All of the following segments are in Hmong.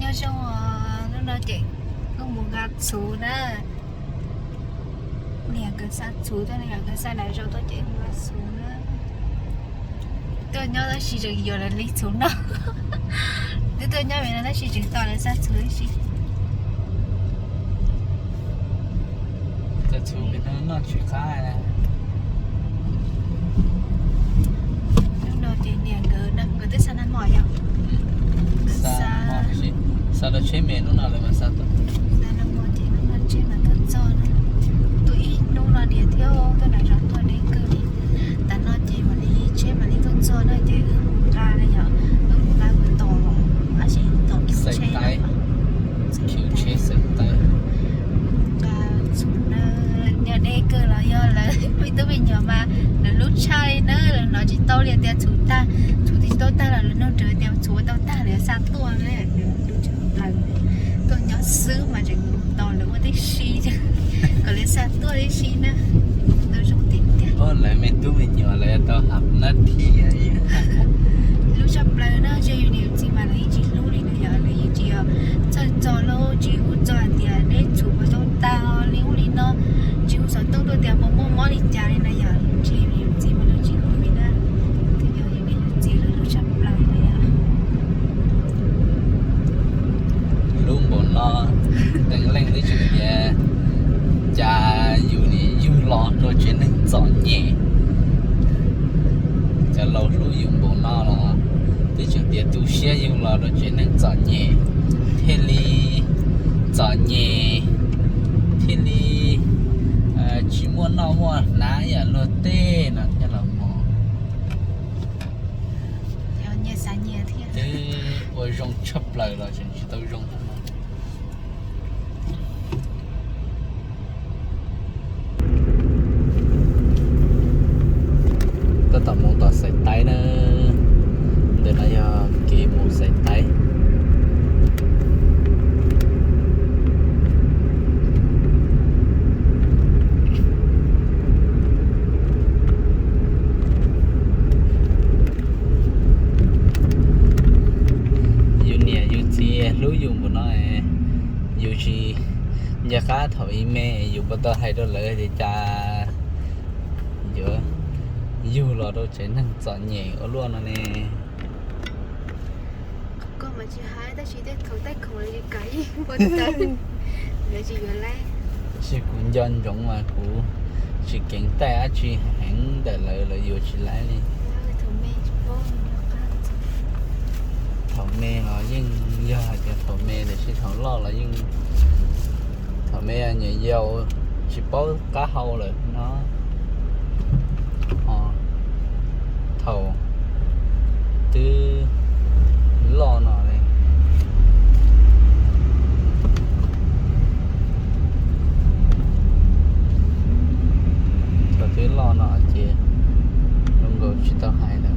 Zoo, hnub no ces wb mus nqa txhuv na. Niam nkawd xa txhuv tuaj, niam nkawd xa daim zau tuaj ces wb mus nqa txhuv na. Tuaj nyob tab sis tseem yuav lawv li txhuv noj. Twb tuaj nyob pem no tab sis tseem tos lawv xa txhuv tab sis. Txhuv pem no noj tsis qab. Hnub no ces niam nkawd, nkawd twb xa nag hmo yom. Xa, xa rau tsheb me hnub no lawv mam xa tuaj. Xa nag hmo ces hnub no tsheb mam tuaj txog na. Tuaj ib hnub no niam thiab tuaj nram zos tuaj deb kawg li. Tav no ces mam li tsheb mam li tuaj txog na ces wb mus nqa na yom. Wb mus nqa mus tom, tab sis tom khiv tsheb na. Khiv tsheb xaiv taib. Nqa txhuv na, nyob deb kawg los yog lawv me tub me nyuam mas lawv hlub tshaj li na, lawv hnov tsis tau li tias txhuv tag, txhuv twb tsis tau tag los lawv nug nrog tias txhuv ua tau tag lawv xa tuaj na. Hlub tshaj plaws, tuaj nyob xwb mas tseem tos lawv ua tib si, kom lawv xa tuaj tib si na. Tau zoo tiag tiag. Lawv me tub me nyuam lawv tau hab nab thi. Hlub tshaj plaws na, ntshe yus niam yus txiv mas lawv yeej tsis hlub li na yom, lawv yeej tsis txhawj txog lawm, tsis hu txog hais tias neb txhuv puas tau tag li ub li no, tsis hu xov tooj tuaj tias puas muaj mob li cas li na yom, ntshe yus niam yus txiv mas lawv tsis hlub li na. Yog yus niam yus txiv lawv hlub tshaj plaws li na yom. Hlub npaum no, teev leej twb tseem tias cas yus nim yug los rau tsev neeg txom nyem. Cov laus hlub yus npaum no los twb tseem tias tu siab yug los rau tsev neeg txom nyem, thiaj li txom nyem, thiaj li tsis muaj noj muaj hnav ib yam luag tej no thiab los mus. Twb ua zoo tshaj plaws los tseem tsis tau zoo. Tab tom mus tom Xais Taib na. Ntawm no yog kev mus Xais Taib. Yus niam yus txiv hlub yus npaum no, yus tsis nco qab thaum ub me yus puas tau hais rau lawv tias cas yuav yug los rau tsev neeg txom nyem ua luaj no ne. Koj mas tsis hais tab sis tej khoom tej khoom lawv tsis kam ib puas tawv, lawv tsis yuav laib. Tsis, kuv nco ntsoov mas kuv tsis keev taij dab tsi heev ntawm lawv, lawv yuav tsis laib li. Thaum me los yeej yog hais tias thaum me, tiam sis thaum loj los yeej, thaum me nyuam yaus tsis paub qab hau lawm no. Ho thaum twb loj no li, thaum twb loj no ces zoo nkaus tsis tau hais lawm.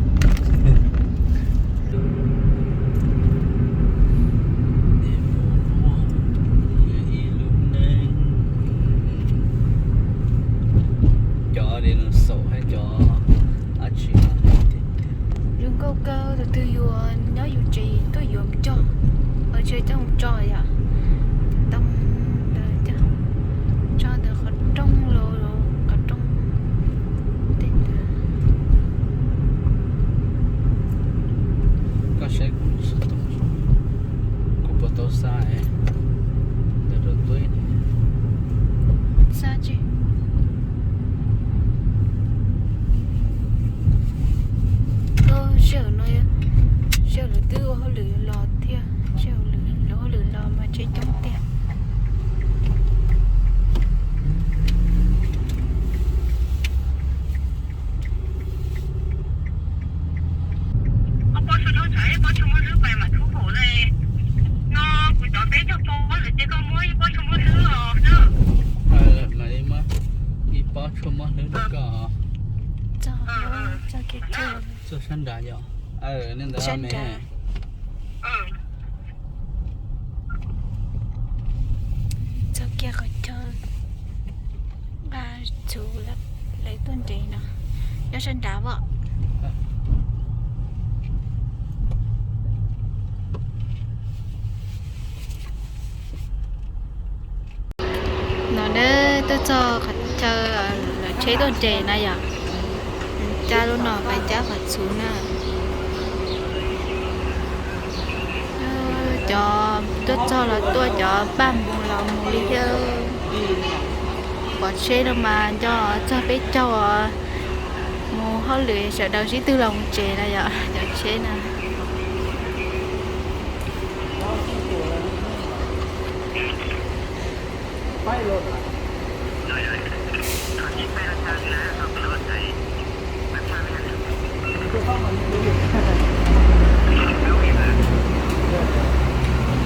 Cov dinosaur thiab cov dab tsi no. Zoo nkauj kawg, tus twg yuav nyob yus tsev tuaj yuav coj, tsis coj mus tso yom. Tau ntawd coj, tso ntawm qhov rooj los, qhov rooj tej ntawd. Koj saib kuv, kuv puas tau xa ntawm rau tub. Xa tsis. Sij hawm no, sij hawm lawv twb ua hauj lwm los thiab, sij hawm lawv ua hauj lwm los mas tsheb coob tiag. Ib pob tshuaj mob hlwb rau koj. Txog sab nrad yom? Nej ntawd me. Txog kiag qhov chaw nqa txhuv lawv tuaj nres no, nyob sab nrad os. No neb tuaj txog qhov chaw lawv tsheb tuaj nres na yom. Cab lub no pais cab qhov txhuv na. Cov tuaj txog los tuaj, cov paj mus los mus li thiab. Pom tsheb no mas nco txog peb caug mus hauj lwm, sawv daws sib twg los mus tsev na yom, cov tsheb na.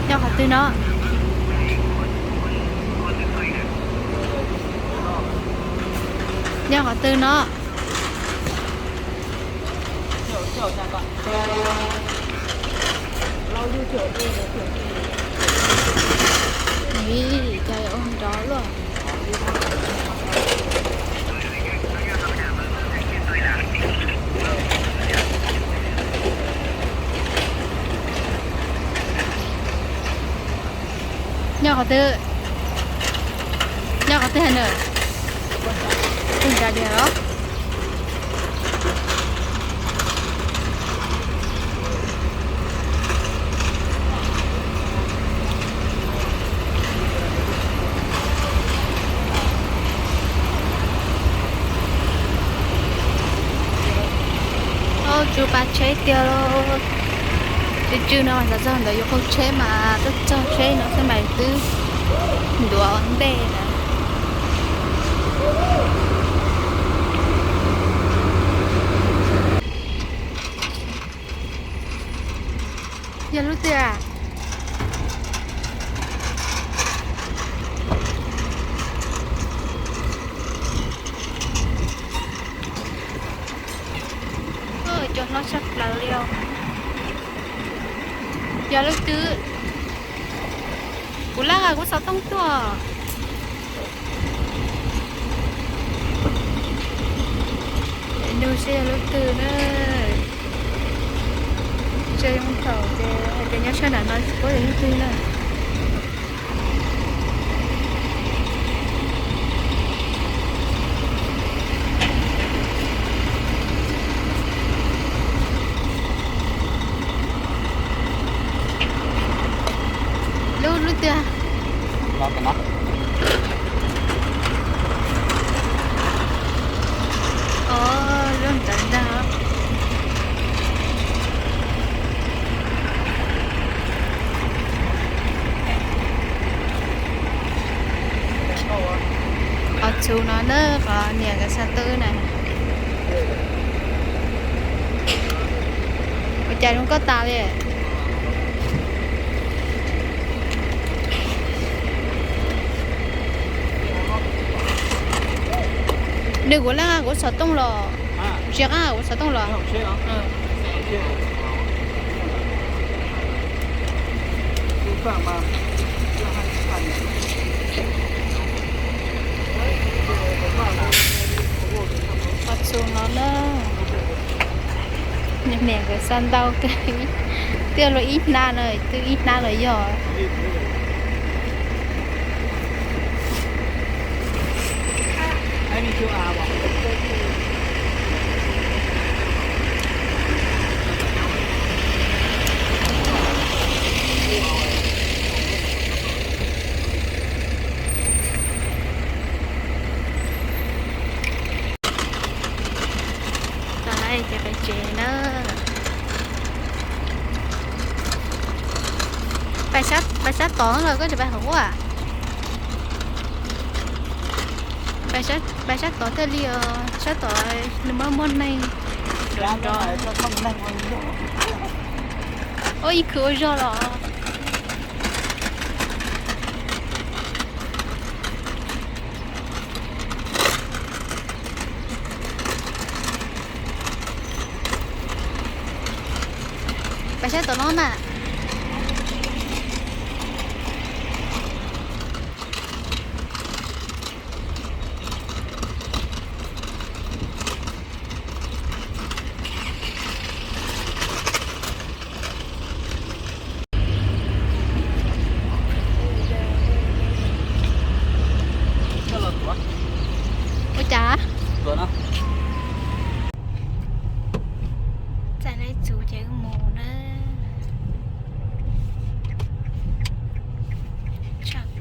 Nyob qhov twg no? Nyob qhov twg no? Ib, cas ua nrov luaj. Nyob qhov twg? Nyob qhov twg na? Twg nra li los? Tsw pa tsheb tiag. Tsw tsw no mas xav txog ntawd yuav qaug tsheb mas tuaj txog tsheb no xwb mas twb ntuav ua ntej na. Yog lub twg a? Cua hlob tshaj plaws li os. Yog lub twg? Kuv laj kuv xov tooj tuaj. Nug seb yog lub twg na. Tse zoo thaum ces hais tias nyob sab nram no tsis paub yog lub twg na. Lub, lub twg? Os, lub ntawd ntag. Qhov txhuv no na, qhov niam nkawd xa tuaj na. Ua cas zoo nkauj tas li. Nws kuv laj kuv xov tooj los, tsis qab kuv xov tooj los. Qhov txhuv no na, niam nkawd xa ntau, twb luag ib hnab na, twb ib hnab los yog. Tag lawm ces pais tsev na. Pais sab tod los koj tsis pais qhov ub a? Pais sab tod thiaj li os, sab tod nws muaj muaj neeg nrov nrov. Ua ib khwv ua zog los. Pais sab tom no mas.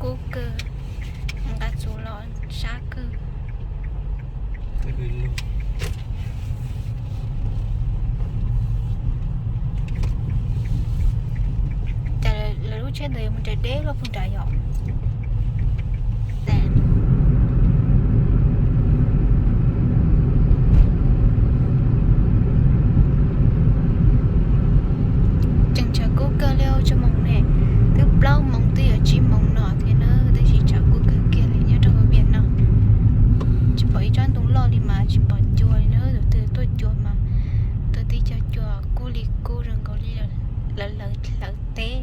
Kub kawg, nqa txhuv los sab kawg. Cas lawv lub tsheb ntawd yuav mus nram deb loj puag nrad yom? Tseem tshav kub kawg li, tsaus moos ne, twb plaub moos twb yuav tsib moos no thiab na, tab sis tshav kub kawg kiag li nyob rau hauv Viaj no. Tsis pom ib tsob ntoo loj li mas tsis pom cua li na, tus twg tuaj cua mas tus tib co cua kub li kub zoo nkaus li lawv hlawv teb.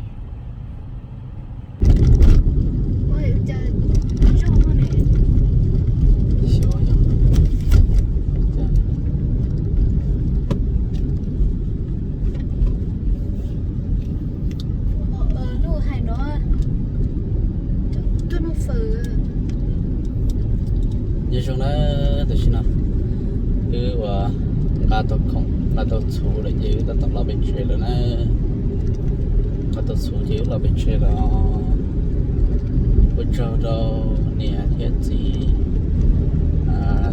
Nyob zoo na, tam sim no wb ua nqa tau khoom nqa tau txhuv lawm ces wb tab tom los pem tsev lawm na. Nqa tau txhuv ces wb los pem tsev lawm. Ua tsaug rau niam thiab txiv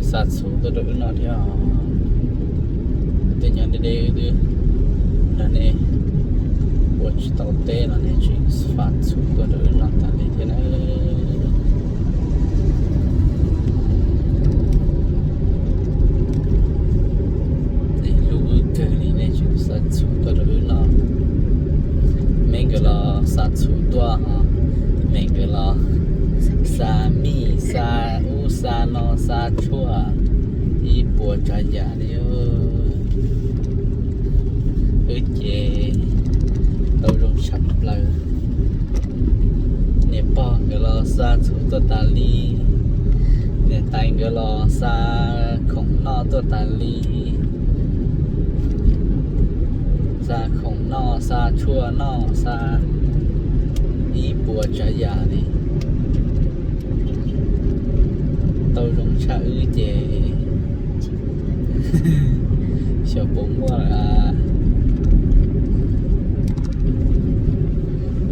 xa txhuv tuaj rau wb noj thiab. Tej nyob deb deb wb twb nrog nej ua tsis tau teb no nej tseem xa txhuv tuaj rau wb noj tas li thiab na. Nej hlub wb kawg li nej tseem xa txhuv tuaj rau wb noj. Me nkawd los xa txhuv tuaj, me nkawd los xa mij xa ub xa no xa tshuaj ib puas tsav yam li. Wb ces tau zoo tshaj plaws. Niam pog nkawd los xa txhuv tuaj tas li, niam tais nkawd los xa khoom noj tuaj tas li. Xa khoom noj xa tshuaj noj xa ib puas tsav yam li. Tau zoo tshaj wb ces xyov puas muaj lawm.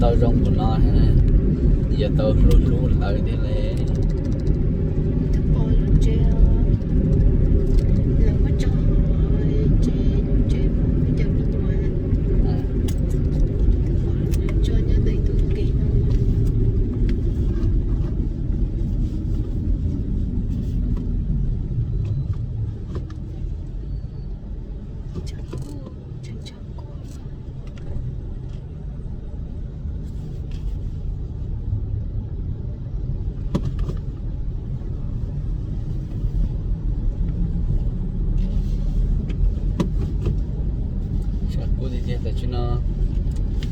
Tau zoo npaum no yog tau hlub hlub lawv thiab li. Tshav kub tiag tiag, tam sim no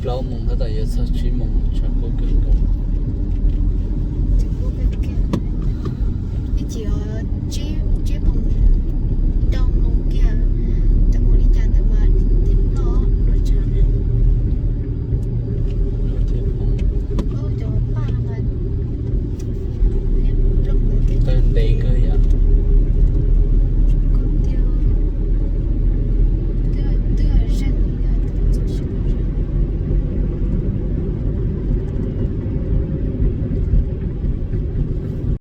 plaub moos tab tom yuav txog tsib moos, tshav kub kawg nkaus.